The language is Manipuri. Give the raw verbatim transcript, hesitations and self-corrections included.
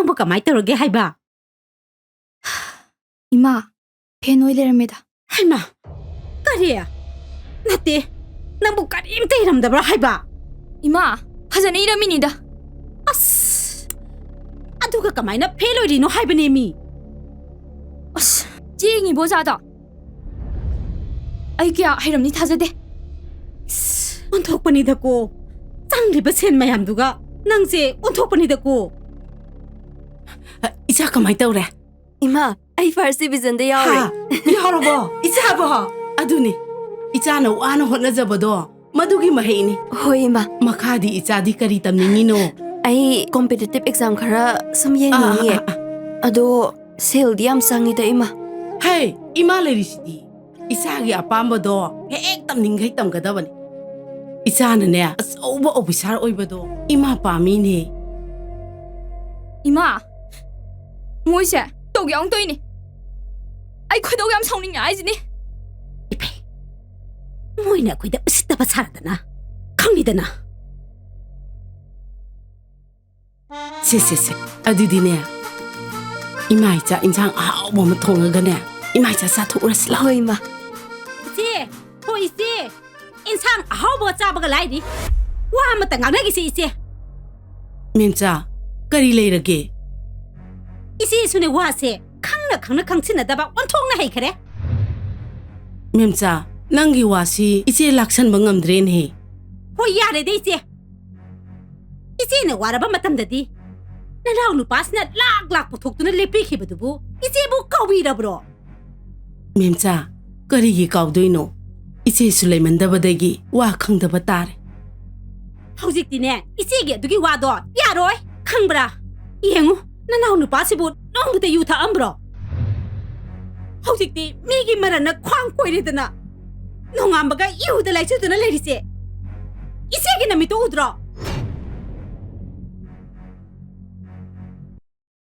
ꯅꯪꯕꯨ ꯀꯃꯥꯏ ꯇꯧꯔꯒꯦ ꯍꯥꯏꯕ? ꯏꯃꯥ, ꯐꯦꯟ ꯑꯣꯏ ꯂꯩꯔꯝꯃꯦꯗ꯫ ꯍꯩꯃꯥ, ꯀꯔꯤ? ꯅꯠꯇꯦ, ꯅꯪꯕꯨ ꯀꯔꯤꯝꯇ ꯏꯔꯝꯗꯕ꯭ꯔꯥ ꯍꯥꯏꯕ? ꯏꯃꯥ, ꯐꯖꯅ ꯏꯔꯝꯃꯤꯅꯤꯗ꯫ ꯑꯁ, ꯑꯗꯨꯒ ꯀꯃꯥꯏꯅ ꯐꯦꯜ ꯑꯣꯏꯔꯤꯅꯣ ꯍꯥꯏꯕꯅꯦ ꯃꯤ? ꯑꯁ, ꯆꯦꯡꯉꯤꯕꯣ ꯑꯣꯖꯥꯗꯣ꯫ ꯑꯩ ꯀꯌꯥ ꯍꯩꯔꯝꯅꯤ ꯊꯥꯖꯗꯦ꯫ ꯑꯣꯟꯊꯣꯛꯄꯅꯤꯗꯀꯣ, ꯆꯪꯂꯤꯕ ꯁꯦꯟ ꯃꯌꯥꯝꯗꯨꯒ ꯅꯪꯁꯦ ꯑꯣꯟꯊꯣꯛꯄꯅꯤꯗꯀꯣ꯫ ꯏꯆꯥ ꯀꯃꯥꯏ ꯇꯧꯔꯦ? ꯏꯃꯥ, ꯑꯩ ꯐꯥꯔꯁ ꯗꯤꯕꯤꯖꯟꯗ ꯌꯥꯎꯔꯦ꯫ ꯍꯥ? ꯌꯥꯎꯔꯕꯣ? ꯏꯆꯥꯕꯣ? ꯑꯗꯨꯅꯤ, ꯏꯆꯥꯅ ꯋꯥꯅ ꯍꯣꯠꯅꯖꯕꯗꯣ ꯃꯗꯨꯒꯤ ꯃꯍꯩꯅꯤ꯫ ꯍꯣꯏ ꯏꯃꯥ꯫ ꯃꯈꯥꯗꯤ ꯏꯆꯥꯗꯤ ꯀꯔꯤ ꯇꯝꯅꯤꯡꯉꯤꯅꯣ? ꯑꯩ ꯀꯣꯝꯄꯤꯇꯤꯇꯤꯚ ꯑꯦꯛꯖꯥꯝ ꯈꯔ ꯁꯨꯝ ꯌꯦꯡꯅꯤꯡꯉꯤꯌꯦ꯫ ꯑꯥ, ꯑꯥ, ꯑꯥ, ꯑꯥ꯫ ꯑꯗꯣ ꯁꯦꯜꯗꯤ ꯌꯥꯝ ꯆꯪꯉꯤꯗ ꯏꯃꯥ꯫ ꯍꯦ, ꯏꯃꯥ ꯂꯩꯔꯤꯁꯤꯗꯤ꯫ ꯏꯆꯥꯒꯤ ꯑꯄꯥꯝꯕꯗꯣ ꯍꯦꯛ ꯇꯝꯅꯤꯡꯈꯩ ꯇꯝꯒꯗꯕꯅꯤ꯫ ꯏꯆꯥꯅꯅꯦ, ꯑꯆꯧꯕ ꯑꯣꯐꯤꯁꯥꯔ ꯑꯣꯏꯕꯗꯣ ꯏꯃꯥ ꯄꯥꯝꯃꯤꯅꯦ꯫ ꯏꯃꯥ, ꯃꯣꯏꯁꯦ ꯇꯧꯒꯦ ꯌꯥꯎꯅ ꯇꯧꯏꯅꯦ꯫ ꯑꯩ ꯈꯣꯏꯗꯧ ꯌꯥꯝ ꯁꯥꯎꯅꯤꯡꯉꯦ ꯍꯥꯏꯁꯤꯅꯤ꯫ ꯏꯐꯦ, ꯃꯣꯏꯅ ꯑꯩꯈꯣꯏꯗ ꯎꯁꯤꯠꯇꯕ ꯁꯥꯔꯗꯅ, ꯈꯪꯉꯤꯗꯅ꯫ ꯁꯦ, ꯁꯦ, ꯁꯦ, ꯑꯗꯨꯗꯤꯅꯦ, ꯏꯃꯥ ꯏꯆꯥ ꯏꯟꯁꯥꯡ ꯑꯍꯥꯎꯕ ꯑꯃ ꯊꯣꯡꯉꯒꯅꯦ, ꯏꯃꯥ ꯏꯆꯥ ꯆꯥꯊꯣꯛꯎꯔꯁꯤ ꯂꯥꯎ꯫ ꯍꯣꯏ ꯏꯃꯥ꯫ ꯏꯆꯦ, ꯍꯣ ꯏꯆꯦ, ꯏꯟꯁꯥꯡ ꯑꯍꯥꯎꯕ ꯆꯥꯕꯒ ꯂꯥꯏꯔꯤ, ꯋꯥ ꯑꯃꯇ ꯉꯥꯡꯅꯈꯤꯁꯦ ꯏꯆꯦ꯫ ꯃꯦꯝꯆꯥ, ꯀꯔꯤ ꯂꯩꯔꯒꯦ? ꯏꯆꯦꯁꯨꯅꯦ, ꯋꯥꯁꯦ ꯈꯪꯅ ꯈꯪꯅ ꯈꯪꯁꯤꯟꯅꯗꯕ ꯑꯣꯟꯊꯣꯛꯅ ꯍꯩꯈꯔꯦ꯫ ꯃꯦꯝꯆꯥ, ꯅꯪꯒꯤ ꯋꯥꯁꯤ ꯏꯆꯦ ꯂꯥꯛꯁꯟꯕ ꯉꯝꯗ꯭ꯔꯦꯅꯦꯍꯦ꯫ ꯍꯣꯏ, ꯌꯥꯔꯦꯗ ꯏꯆꯦ꯫ ꯏꯆꯦꯅ ꯋꯥꯔꯕ ꯃꯇꯝꯗꯗꯤ ꯅꯅꯥꯎ ꯅꯨꯄꯥꯁꯤꯅ ꯂꯥꯛ ꯂꯥꯛ ꯄꯨꯊꯣꯛꯇꯨꯅ ꯂꯦꯞꯄꯤꯈꯤꯕꯗꯨꯕꯨ ꯏꯆꯦꯕꯨ ꯀꯥꯎꯕꯤꯔꯕ꯭ꯔꯣ? ꯃꯦꯝꯆꯥ, ꯀꯔꯤꯒꯤ ꯀꯥꯎꯗꯣꯏꯅꯣ? ꯏꯆꯦꯁꯨ ꯂꯩꯃꯟꯗꯕꯗꯒꯤ ꯋꯥ ꯈꯪꯗꯕ ꯇꯥꯔꯦ꯫ ꯍꯧꯖꯤꯛꯇꯤꯅꯦ, ꯏꯆꯦꯒꯤ ꯑꯗꯨꯒꯤ ꯋꯥꯗꯣ ꯌꯥꯔꯣꯏ, ꯈꯪꯕ꯭ꯔꯥ? ꯌꯦꯡꯉꯨ, ꯅꯅꯥꯎ ꯅꯨꯄꯥꯁꯤꯕꯨ ꯅꯣꯡꯃꯇ ꯌꯨ ꯊꯛꯑꯝꯕ꯭ꯔꯣ? ꯍꯧꯖꯤꯛꯇꯤ ꯃꯤꯒꯤ ꯃꯔꯟꯅ ꯈ꯭ꯋꯥꯡ ꯀꯣꯏꯔꯦꯗꯅ, ꯅꯣꯡꯉꯥꯟꯕꯒ ꯌꯨꯗ ꯂꯥꯏꯆꯨꯗꯨꯅ ꯂꯩꯔꯤꯁꯦ꯫ ꯏꯆꯦꯒꯤ ꯅꯃꯤꯠꯇꯣ ꯎꯗ꯭ꯔꯣ?